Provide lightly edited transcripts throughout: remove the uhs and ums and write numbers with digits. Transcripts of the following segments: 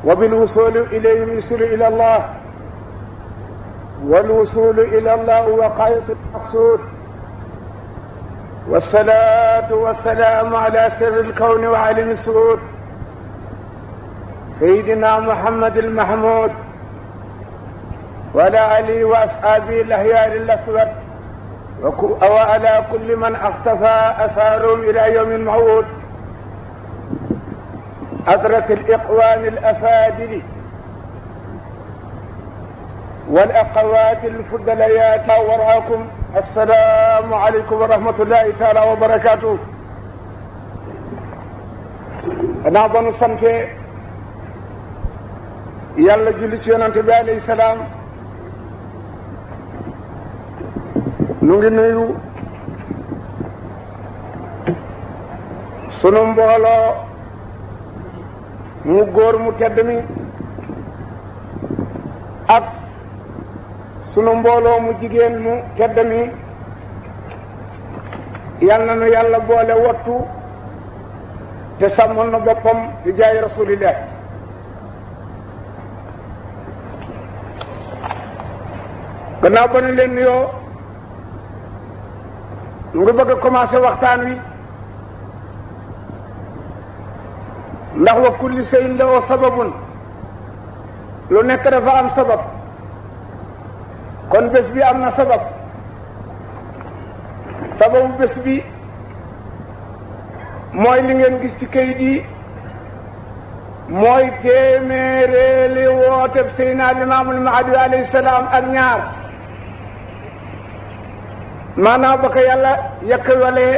وبالوصول إليه الوصول إلى الله، والوصول إلى الله هو غاية المقصود. والصلاة والسلام على سر الكون وعالم السرور سيدنا محمد المحمود وعلى آله وأصحابه الأخيار الأسود وعلى كل من اختفى أثارهم إلى يوم الموعود. حضرة الإخوان الأفاضل والأخوات الفضليات وراكم، السلام عليكم ورحمة الله تعالى وبركاته. أنا بنو سمكي يلا جلس يونس عليه السلام. نونغي نيو sunu mbooloo mu góor mu tedd mi ak sunu mbooloo mu jigéen mu tedd mi, yal na nu yàlla boole wattu te sàmmal na boppam di jaay rasulillah. gannaaw ba nu leen nuyoo mu ngi bëgg a commencé waxtaan wi, ndax wa kulli shay'in lahu sababun, lu nekk dafa am sabab. kon bés bi am na sabab. sababu bés bi mooy li ngeen gis ci kayit yi, mooy téeméereeli wooteb Seydina Limaamul Mahdi alayhi salaam ak ñaar. maanaam ba ko yàlla yëkkawalee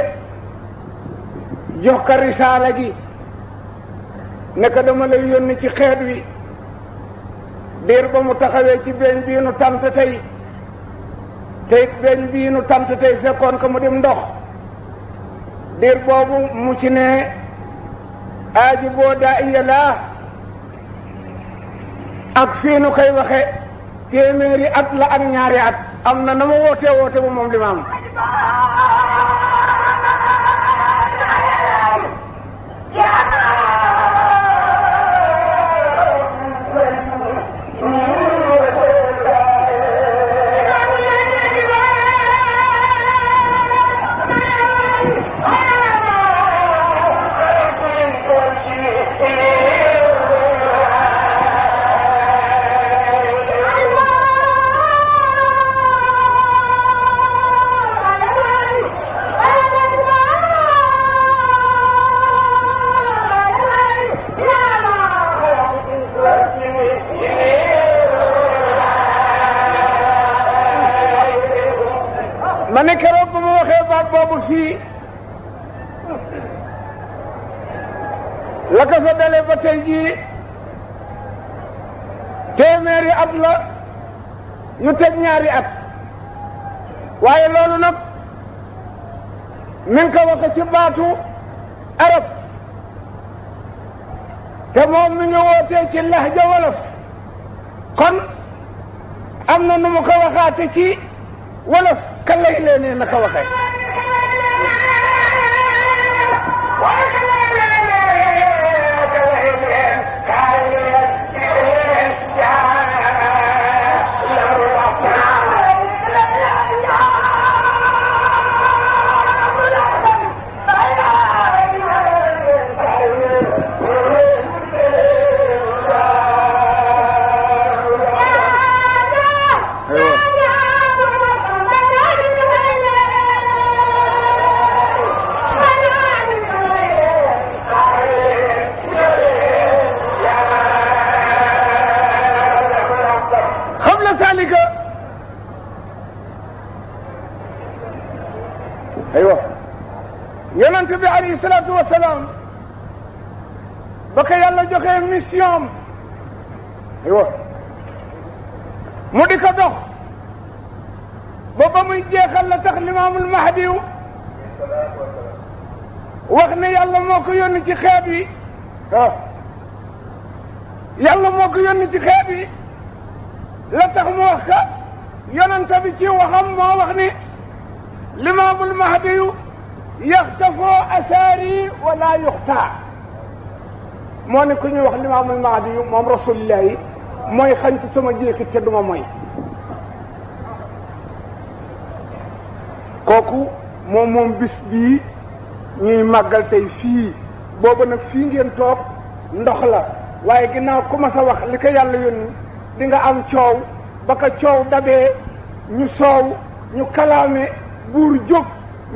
jox ko risaala gi ne ko dama lay yónni ci xeet wi. diir ba mu taxawee ci beeñ bii nu tant tey beeñ bii nu tant tey fekkoon ko mu dem ndox. diir boobu mu ci ne aaji boo daa iya laa ak fii nu koy waxe téeméeri at la ak ñaari at. am na ma woote bu moom Limaam. ma ne keroog bu ma waxee baat boobu fii la ko fa dalee ba tey jii téeméeri at la yu teg ñaari at. waaye loolu nag mi ngi ko waxe ci baatu arab te moom mi ngi wootee ci lahja wolof, kon am na nu mu ko waxaate ci wolof. kan lay leen na ko waxee yonent bi alayhi salaatu wa salaam ba ko yàlla joxee mission aywa mu di ko dox ba muy jeexal la tax Limaamul Mahdi wax ne yàlla moo ko yónni ci xeet wi. yàlla moo ko yónni ci xeet wi la tax mu wax ka yonent bi ci waxam moo wax ni Limaamul Mahdi yaxtafoo asaari wala yuxtaa. moo ne ku ñuy wax limaamul mahdi yu moom rasulillah yi mooy xañ ci sama jéekit te duma mooy kooku moom bis bii ñuy màggal tey fii booba nag fii ngeen toog ndox la waaye ginnaaw ku ma sa wax li ko yàlla yónni di nga am coow ba ka coow dabee ñu soow ñu kalaame buur jóg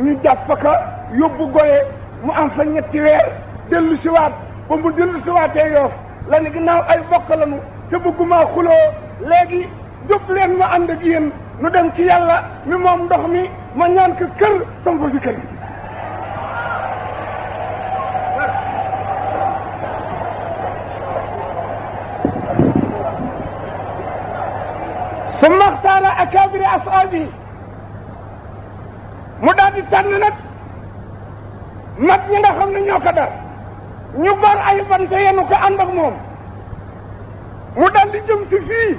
ñu jàpp ka yóbbu goye mu am fa 3 weer dellu siwaat ba mu dellu siwaatee Yoof la ne ginnaaw ay bokk lañu te bëgguma xuloo léegi jóg leen ma ànd ak yéen nu dem ci yàlla mi moom ndox mi ma ñaan ko kër samp fi kër ثم اختار أكابر أصحابه mu daal di tànn nag mag ñi nga xam ne ñoo ko dar ñu bar ay bante yenu ko ànd ak moom mu daal di jëm si fii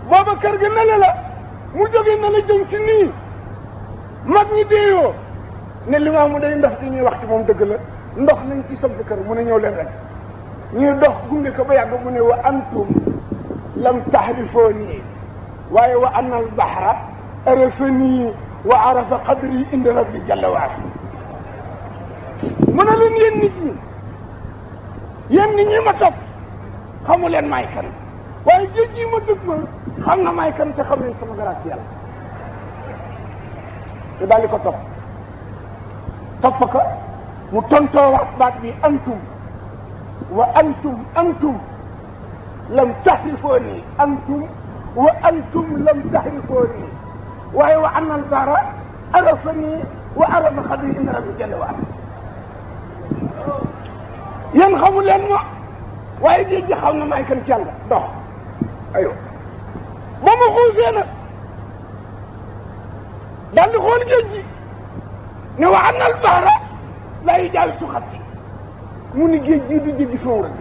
booba kër gi nele la mu jóge na la jëm si nii mag ñi déeyoo ne Limaamu day ndox di ñuy wax ci moom dëgg la ndox nañ ci samp kër mu ne ñëw leen rek ñuy dox gunge ko ba yàgg mu ne wa antum lam taxrifooni waaye wa anna al bahra arafani wa arafa qadri inda rabbi jalla wa ala mu ne leen yéen nit ñi ma topp xamu leen maay kan waaye géej gi ma dëgg ma xam na maay kan te xam leen sama garaat yàlla te daal di ko topp ko mu tontoo wax baat bi antum wa antum lam taxrifooni antum wa antum lam taxrifooni waaye wa anna al bahra arafani wa arafa qadri inda rabbi jalla wa ala yéen xamu leen ma waaye géej gi xam na maay kan ci yàlla dox ayo ba mu xuusee nag daal di xool géej gi ne wa anna al bahra laa yujaawizu xatti mu ni géej gi di jéggi soow rek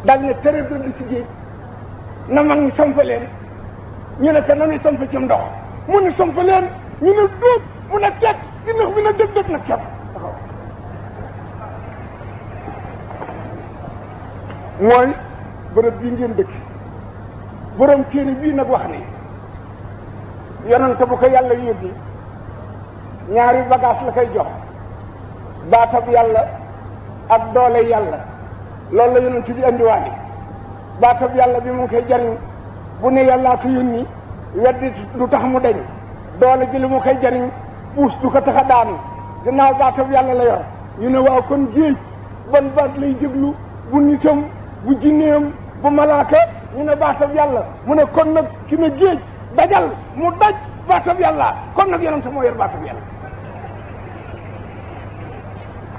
daal ne tere dënd ci géej na mag ñi samp leen ñu ne te nanuy samp ci ndox mu ni samp leen ñu ne dóob mu ne teg di ndox bi na dëg nag cap taxaw mooy bërëb bii ngeen dëkk borom téere bii nag wax ni yonente bu ko yàlla yóbbi ñaari bagage la koy jox baatab yàlla ak doole yàlla loolu la yonente bi andiwaale baatab yàlla bi mu ngi koy jariñ bu ne yàllaa ko yónni weddi du tax mu deñ doole ji li mu koy jariñ puus du ko tax a daanu ginnaaw baatab yàlla la yor ñu ne waaw kon géej ban baat lay jéglu bu nitam bu jinneem bu malaaka ñu ne baatab yàlla mu ne kon nag ki ne géej dajal mu daj baatab yàlla kon nag yonente moo yor baatab yàlla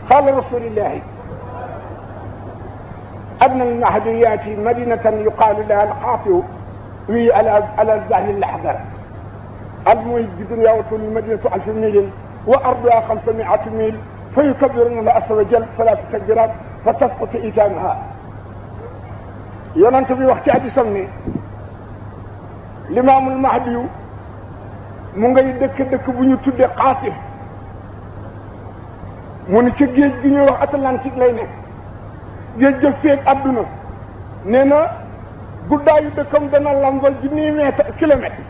qaala rasulillahi adna al-mahdi yaati madinatan yuqaalu laha al-qaatiu wi ala zahri al-ahdar al-muhit bi dunya wa tul madinatu 1000 mil wa arduha 500 mil fa yukabbiruna Allah azza wa jalla 3 takbirat fa tasqutu itaanaha yonent bi wax ci hadiisam ne limaamul mahdi yu mu ngay dëkk bu ñu tudde Qaatif mu ni ci géej gi ñuy wax Atlantique lay nekk géej ga feeg adduna nee na guddaayu dëkkam dana lambal junniy kilomètre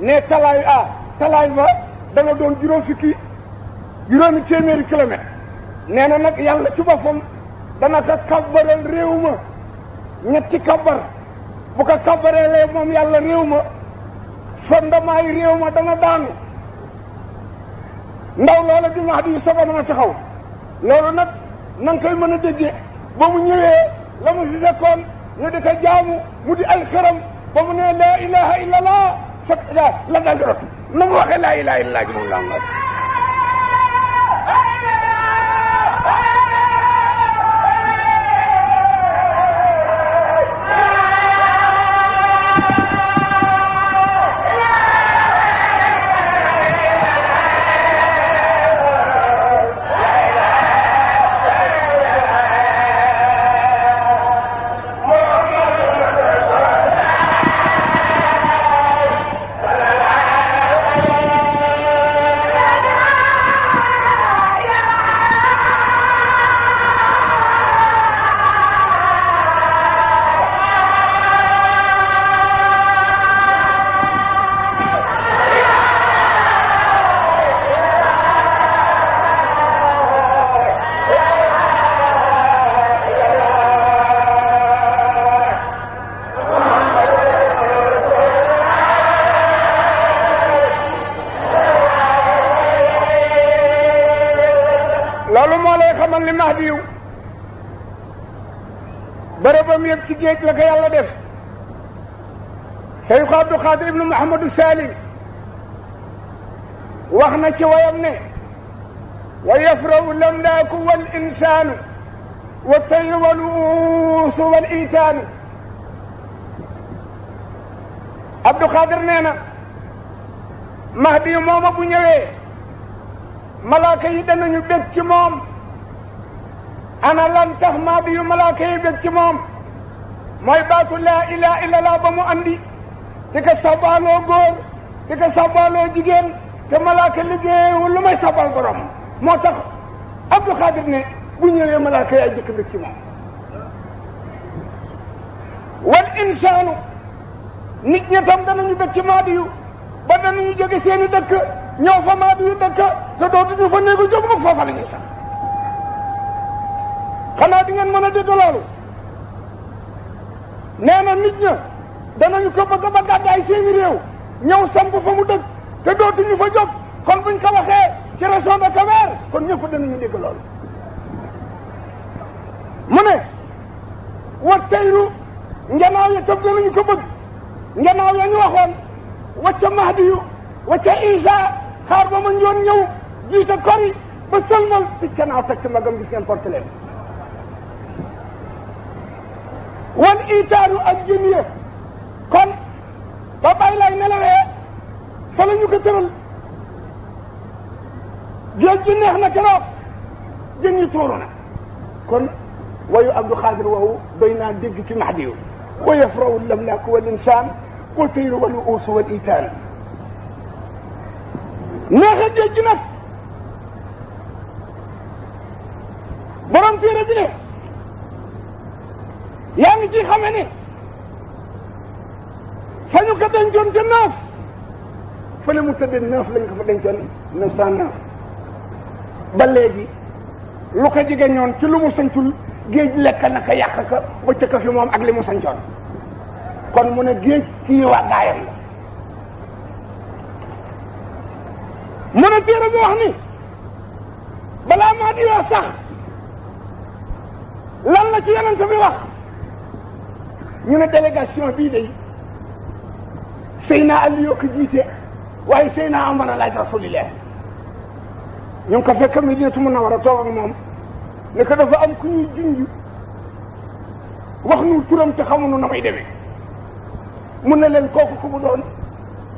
ne talaay ba dana doon juróomi téeméeri kilomètre nee na nag yàlla ci boppam dana ko kabbaral réew ma ñetti kabbar bu ko kabbareelee moom yàlla réew ma fondement yi réew ma dana daanu ndaw loola di Mahdi yu soba na taxaw loolu nag na nga koy mën a déggee ba mu ñëwee la mu si fekkoon ñu di ko jaamu mu di ay xaram ba mu ne laa ilaha illa allah fekk la daal di rot na mu waxee laa ilaha illa allah ji moom laa Mahdi yu bërëbam yëpp ci géej la ko yàlla def Cheikh Abdou Khadir ibnu Mouhamadou Salim wax na ci wayam ne wa yafrahu lamlaaku wal insaanu wa tayru wal uusu wal itaanu Abdou Khadir nee na Mahdi yu mooma bu ñëwee malaaka yi danañu bég ci moom ana lan tax Mahdi yu malaaka yi bég ci moom mooy baatu laa ilaha illallah ba mu andi di ko sabaloo góor di ko sabaloo jigéen te malaaka liggéeyewul lu may sabal borom moo tax Abdou Khadir ne bu ñëwee malaaka yaay jëkk bég ci moom wal insaanu nit ñi tam danañu bég ci Mahdi yu ba danañu jóge seeni dëkk ñëw fa Mahdi yu dëkk te dootuñu fa néegu jóg mukk foofa la ñuy sax xanaa di ngeen mën a dégg loolu nee na nit ña danañu ko bëgg ba gàddaay seeni réew ñëw samp fa mu dëkk te dootuñu fa jóg kon buñ ko waxee ci région de Cap-Vert kon ñëpp danañu dégg loolu mu ne wa tayru njanaaw ya tam danañu ko bëgg njanaaw ya ñu waxoon wacca Mahdi yu wacca Isa xaar ba ma njoon ñëw jiite kori ba sëlmal picc naaw teg ci magam gis ngeen porte leen wal itaaru ak jën ya kon ba bàyyi lay nelawee fa la ñu ko tëral géej gi neex na keroog jën yi tuuru na kon wayu Abdou Khadir woowu doy naa dégg ci Mahdi yu wa yafrahu lamlaaku wal insaan wa tayru wal uusu wal itaan neexa géej gi nag borom téere bi ne yaa ngi ciy xame ne fa ñu ko dencoon te 9 fële mu tëddee 9 lañ ko fa dencoon 909 ba léegi lu ko jege ñoon ci lu mu sañtul géej lekk na ko yàq ka wëcc ko fi moom ak li mu sañcoon kon mu ne géej kii waa gaayam la mu ne téere bi wax ni balaa Mahdi yoo sax lan la ci yonent bi wax ñu ne délégation bii day Seydina Ali yoo ko jiite waaye Seydina Omar a laaj rasulillah ñu ngi ko fekk Madinatu Munawwara toog ak moom ne ko dafa am ku ñuy junj wax nu turam te xamuñu na may demee mun na leen kooku ku mu doon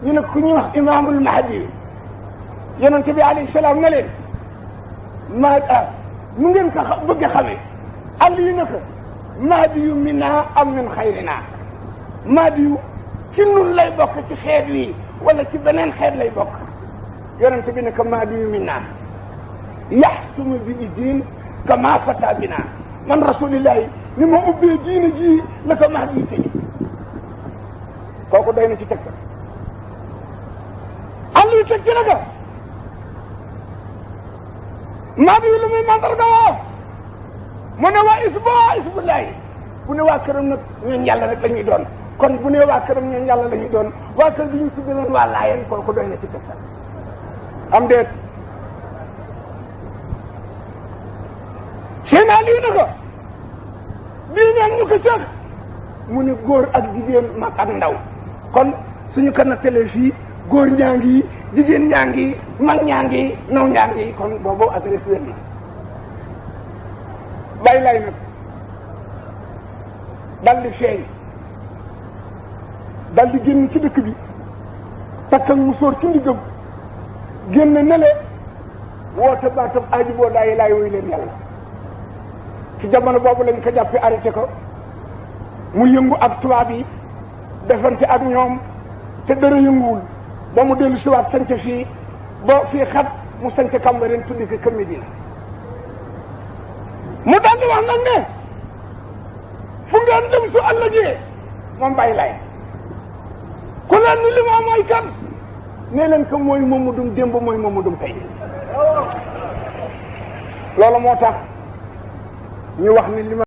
ñu ne ku ñuy wax Imaamul Mahdi yonent bi alayhi salaam ne leen mu ngeen ko bëgg a xamee àll yi ne ko Mahdi yu minna am min xayrina Mahdi yu ci nun lay bokk ci xeet wi wala ci beneen xeet lay bokk yonent bi ne ko Mahdi yu minna yaxsumu bi diin kama fata bina man rasulillahi ni ma ubbee diine ji la ko Mahdi yu tëji kooku doy na ci teg àll yu teg ci na ko Mahdi yu lu muy mandarga woo mu ne waa isbullahi bu ne waa këram nag ñooñ yàlla rek la ñuy doon kon bu ne waa këram ñooñ yàlla la ñuy doon waa kër bi ñu tudde leen waa laayeen kooku doy na ci tegtal am déet seen lii na ko bii neen ñu ko sëx mu ne góor ak jigéen mag ak ndaw kon suñu ko nattalee fii góor ñaa ngi jigéen ñaa ngi mag ñaa ngi naw ñaa ngi kon boobu adresse leen na bàyyi lay nag dal di feeñ dal di génn ci dëkk bi takk ak mu sóor ci ndigam génn nele woote baatam aji boo daayi laay woy leen yàlla ci jamono boobu lañ ko jàppe arrêté ko mu yëngu ak tubaab yi defante ak ñoom te dara yënguwul ba mu dellu siwaat sanc fii ba fii xat mu sanc Cambérène tuddi ko Medina mu daal di wax nag ne fu ngeen dem su ëllëgee moom bàyyi lay ku leen ni li ma mooy kan nee leen ko mooy Mamadou démb mooy Mamadou tey loolu moo tax ñu wax ni li ma